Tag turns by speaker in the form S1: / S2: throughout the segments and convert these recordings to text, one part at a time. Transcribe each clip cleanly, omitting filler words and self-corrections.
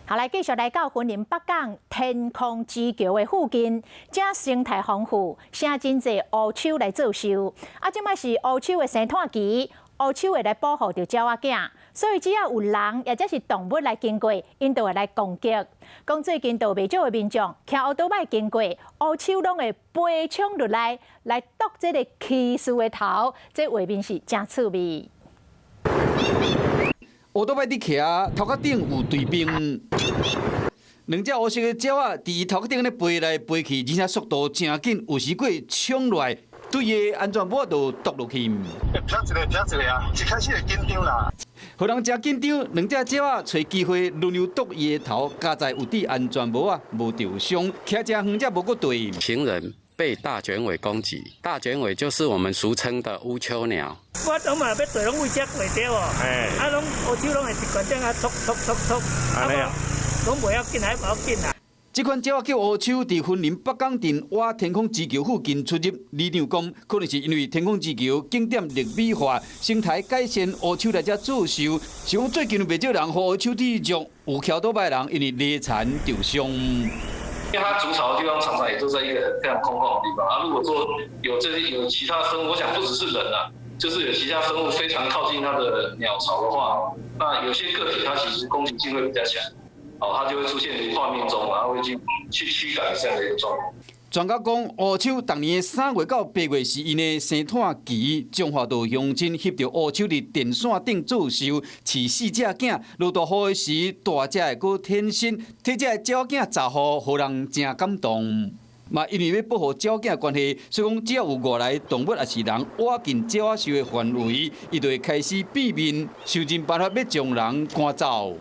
S1: 好，來繼續來到雲林北港天空之橋的附近，遮生態豐富，生真濟烏鶖來做岫。啊，這擺是烏鶖的生湠期，烏鶖會來保護著鳥仔囝，所以只要有人抑者是動物來經過，𪜶就會來攻擊。講最近就袂少的民眾騎烏多擺經過，烏鶖攏會飛衝落來，來啄這个騎士的頭，這畫面是誠趣味。
S2: 烏多擺佇騎，頭殼頂有隊兵，兩隻烏色的鳥仔佇伊頭殼頂咧飛來飛去，而且速度誠緊，有時閣會衝落來，對伊的安全帽就啄落去。
S3: 飄一个飄一个啊！一開始會緊張啦。
S2: 予人誠緊張，兩隻鳥仔揣機會輪流啄伊的頭，佳哉有戴安全帽仔，無著傷，騎誠遠才無閣對。
S4: 行人被大卷尾攻擊，大卷尾就是我們俗稱的烏鶖鳥。
S5: 我攏嘛欲過，攏為遮過著哦。啊，攏烏鶖攏會一懸這啊，啄啄啄啄。啊，攏袂要緊，還無要緊啦。
S2: 這款鳥仔叫烏鶖，佇雲林北港鎮倚天空之橋附近出入。里長講，可能是因為天空之橋景點綠美化，生態改善，烏鶖來遮做岫。是講最近有袂少人予烏鶖佇啄，有騎倒擺人因為犁田著傷。
S6: 因為它築巢的地方常常也都在一個非常空曠的地方啊。如果說有這些有其他生物，我想不只是人啊，就是有其他生物非常靠近它的鳥巢的話，那有些個體它其實攻擊性會比較強，哦，它就會出現畫面中，然後會去驅趕這樣的一個狀況。
S2: 專家講，烏鶖逐年的3月到8月是𪜶的生湠期，彰化道鄉親翕著烏鶖佇電線頂做岫，飼四隻囝。落大雨的時，大隻會閣天生，替這个鳥仔囝紮雨，予人誠感動。嘛，因為欲保護鳥仔囝關係，所以講只要有外來動物抑是人倚近鳥仔岫的範圍，伊就會開始變面，想盡辦法欲將人趕走。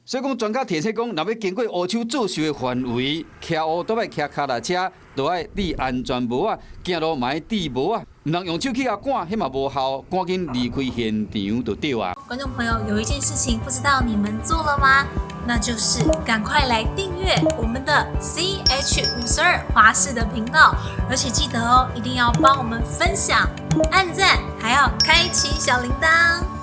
S2: 所以講，專家提醒講，若欲經過烏鶖做岫的範圍，騎烏多擺騎跤踏車，都愛戴安全帽仔，行路嘛愛戴帽仔，毋通用手去共趕，彼嘛無效，趕緊離開現場就對啊。
S7: 觀眾朋友，有一件事情不知道你們做了嗎？那就是趕快來訂閱我們的 CH52華視的頻道，而且記得哦，一定要幫我們分享、按讚，還要開啟小鈴鐺。